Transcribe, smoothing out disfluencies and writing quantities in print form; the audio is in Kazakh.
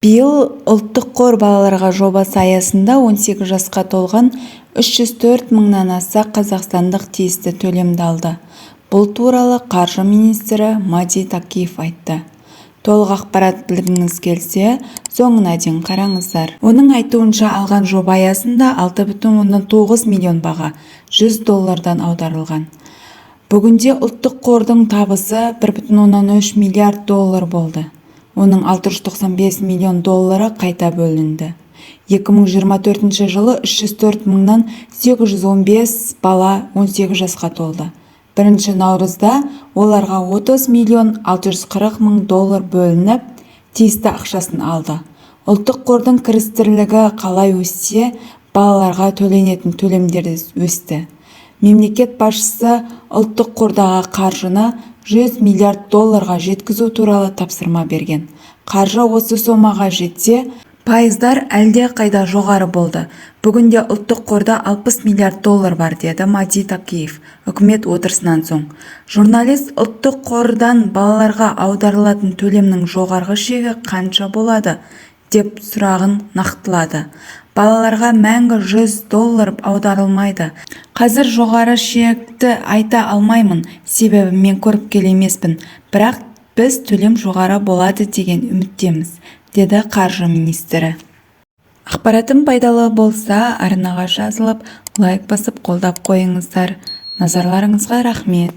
Биыл Ұлттық қор Балаларға жобасы аясында 18 жасқа толған 304 мыңнан аса қазақстандық тиісті төлемді алды. Бұл туралы қаржы министрі Мади Такиев айтты. Толық ақпарат білгіңіз келсе, соңына дейін қараңыздар. Оның айтуынша, алған жоба аясында 6,9 миллион баға 100 доллардан аударылған. Бүгінде Ұлттық қордың табысы 1,3 миллиард доллар болды. Оның 695 миллион доллары қайта бөлінді. 2024 жылы 304 мыңнан 815 бала 18 жасқа толды. 1 наурызда оларға 30 миллион 640 мың доллар бөлініп, тиісті ақшасын алды. Ұлттық қордың кірістілігі қалай өссе, балаларға төленетін төлемдер де өсті. Мемлекет басшысы Ұлттық қордағы қаржыны 100 миллиард долларға жеткізу туралы тапсырма берген. Қаржы осы сомаға жетсе, пайыздар әлде қайда жоғары болды. Бүгінде Ұлттық қорда 60 миллиард доллар бар, деді Мади Такиев үкімет отырысынан соң. Журналист Ұлттық қордан балаларға аударылатын төлемнің жоғарғы шегі қанша болады деп сұрағын нақтылады. Балаларға мәңгі 100 доллар аударылмайды. Қазір жоғары шекті айта алмаймын, себебі мен көріпкел емеспін, бірақ біз төлем жоғары болады деген үміттеміз, деді қаржы министрі. Ақпаратым пайдалы болса, арнаға жазылып, лайк басып қолдап қойыңыздар. Назарларыңызға рахмет.